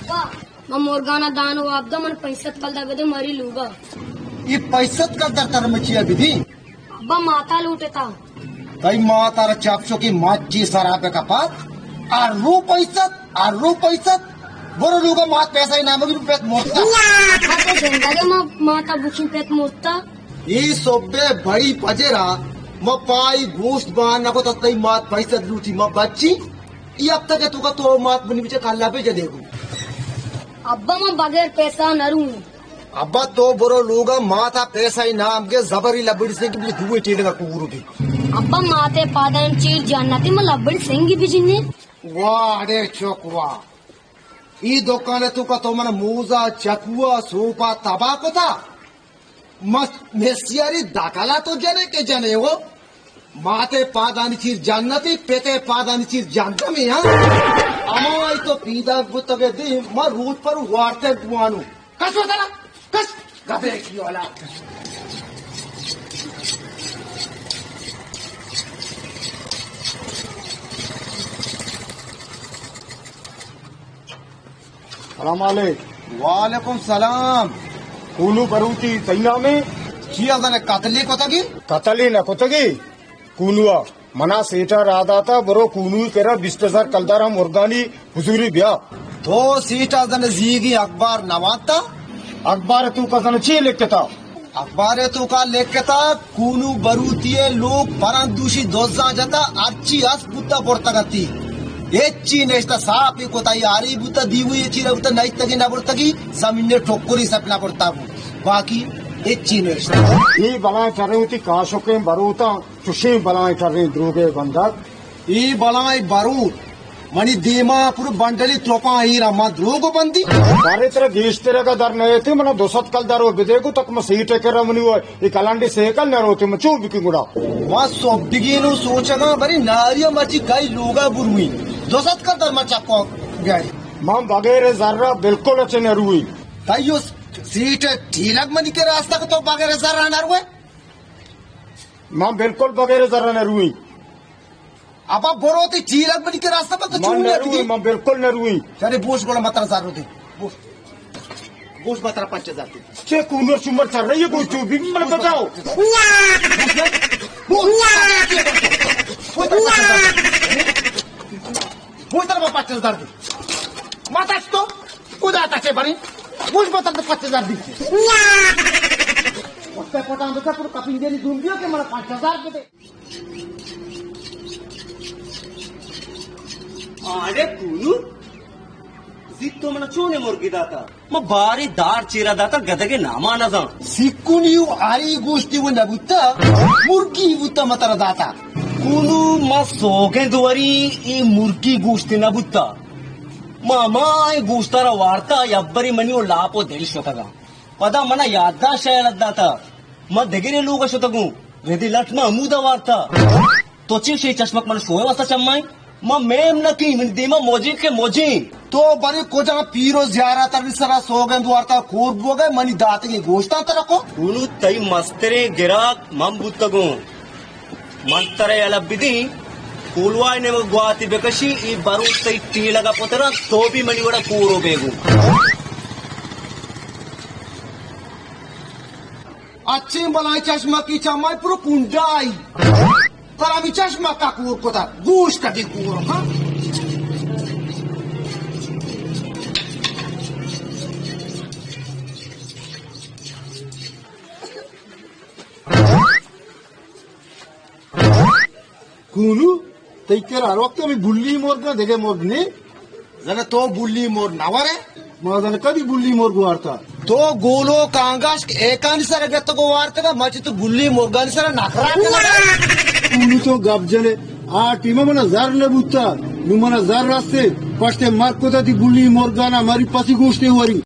من مرگانا دان و آبدہ، من پنچ سد کلدار بدے مری لوگا۔ اے پنچ سد کلدار ترا من چیا بدی؟ ابا ماتا لوٹتا۔ تئی ماتا را چپ چکی مچی سرا بکپات۔ ارو پنچ سد، ارو پنچ سد۔ برو لوگا، مات پیسہ ہی نامگی، پت مرتا۔ ابا زندگی ما ماتا بکیں پت مرتا۔ اے صبح بئی پجرا ما پائی گوشت بان نکو تا تئی مات پنچ سد لوٹی ما بچی۔ اے ہفتہ کہ تو کا تو مات منی بچے کلا پہ جدے گو۔ ابا من بغیر پیسہ نہ روں۔ ابا تو برو لوگا، ماتا پیسہ ہی نام کے زبری لبڑی سے کہ دوئے ٹیلے کا کورو دی۔ ابا ماتے پادان چیر جنتی، من لبڑی سنگی بجنے۔ واہ اڑے چوک واہ۔ ای دکان تو کا تو من موزا چکوا سوپا تباہ کتا۔ مس-، مسیاری داخلا تو جنے کہ جنے ہو۔ ماتے پادانی چیر جنتی، پتے پادانی چیر جنتمی، ہاں؟ امائی تو پیدا بوتگے دی، ما روچ پر وارتے بوانو۔ کس وتلا، کس، گدے کی اولاد۔ سلام علیک۔ وعلیکم سلام۔ کونو بروتی تئی نامے؟ چی ازنے قتلی کتگی؟ قتلی نہ کتگی۔ کونوا منا سیٹا را داتا، برو کونوی کرا بیست ہزار کلدار ہم مرگانی حضوری بیا۔ تو سیٹا زن زیگی اخبار نوانتا؟ اخبار تو کا زن چی لکھتا؟ اخبار تو کا لکھتا، کونو بروتی لوگ پرندوشی دوزاں جتا، ہرچی اس بوتا برتگتی۔ ہچی نشتا، صاف ہی کوتا، یاری بوتا، دیوی چی رہتا، نشتگی نہ برتگی، زمین نے ٹھوکری سپنا برتا بو۔ باقی ہچی نشتا۔ اے بلائیں چرے ہوتی کاشوکیں بروتا۔ چوشیں بلائیں ٹریں دروگے بندگ۔ اے بلائیں بروت منی دیما پر بنڈلی تروپاں ایر، من دروگ بندی۔ بارے ترا گیشتر اگا در نئیتے، منا دو سد کلدار و بدے گو تک من سیٹ کرا منی و اے کلانڈی سیکل نہ روتے، من چو بکی گڑا۔ ما سوبگینو سوچگا بری ناری مرچی کئی لوگا بروی۔ دو سد کلدار ما چکو گئے۔ من بغیر زرہ بالکل اچے نہ روی۔ تئیو سیٹ ٹیلگ منی کے راستہ کہ تو بغیر زرہ نہ روے؟ من بالکل بغیر زر نہ روئیں۔ ابا برو تی ٹیلگ منی کے راستہ پر تو من چون نہ نہ روئیں، دیگی؟ من بالکل نہ روئیں۔ چرے بوش گڑا متر زر رو دے۔ بوش۔ بوش متر پنچ ہزار دے۔ چے کونر شمر چر رہی ہے کوئی چو بھی من بتاؤ۔ بوش۔ بوش۔ بوش تر پنچ ہزار دے۔ ماتا تو خدا تا چے بری۔ بوش متر پنچ ہزار دے۔ وقت پتان دکا پر کپنگری دون دیو کہ من پنچ ہزار دے۔ آرے کونو، زیت تو منا چونے مرگی داتا؟ ما بارے دار چیرا داتا، گدگے ناما نزان۔ سیکونی و آری گوشتی و نبوتا، مرگی بوتا ما ترا داتا۔ کونو، ما سوگند وری اے مرگی گوشت نبوتا۔ ما ہمائیں گوشتارا وارتا، یبری منی و لاپ و دل شتگا۔ پدا منا یادداشت یلہ داتا۔ من دگرے لوگ ء شتگوں، ردی لٹ من ہمودا وارتا۔ تو چے شے چشمک من شوئے واسطہ چمائیں؟ من میم نہ کیں، من دیما موجیں کہ موجیں۔ تو برے کجا پیر و زیارت ء سرا سوگند وارتا کور بوگئے، منی داتگیں گوشتاں ترا کو۔ انو تئی مستریں گراک من بوتگوں۔ من ترا یلہ بدیں، کولوائی نیمگ گواتی بکشی، ای بروت تئی ٹیلگا پترا، تو بھی منی وڑا کورو بیگو۔ اچیں بلائیں چشمکی چمائی پرو کنڈائی۔ پر ہمی چشمکا کور کتا، گوش کٹی کور، ہاں؟ کونو، تئی کرا ہر وقت ہمے بلی مرگ ء، دگہ مرگ نے؟ زن تو بلی مرگ نہ ورے؟ ما زن کدی بلی مرگ وارتا؟ تو گولو کانگاش ایکانی سر گتگ و وارتگ، مچ تو بلی مرگانی سر نخرا کنگا۔ کونو تو گپ جنے، آ ٹیم منا زر نہ بوتا، نو منا زر رستے، پشتے مرگ کتا تی بلی مرگانا مری پسی گوشتے وری۔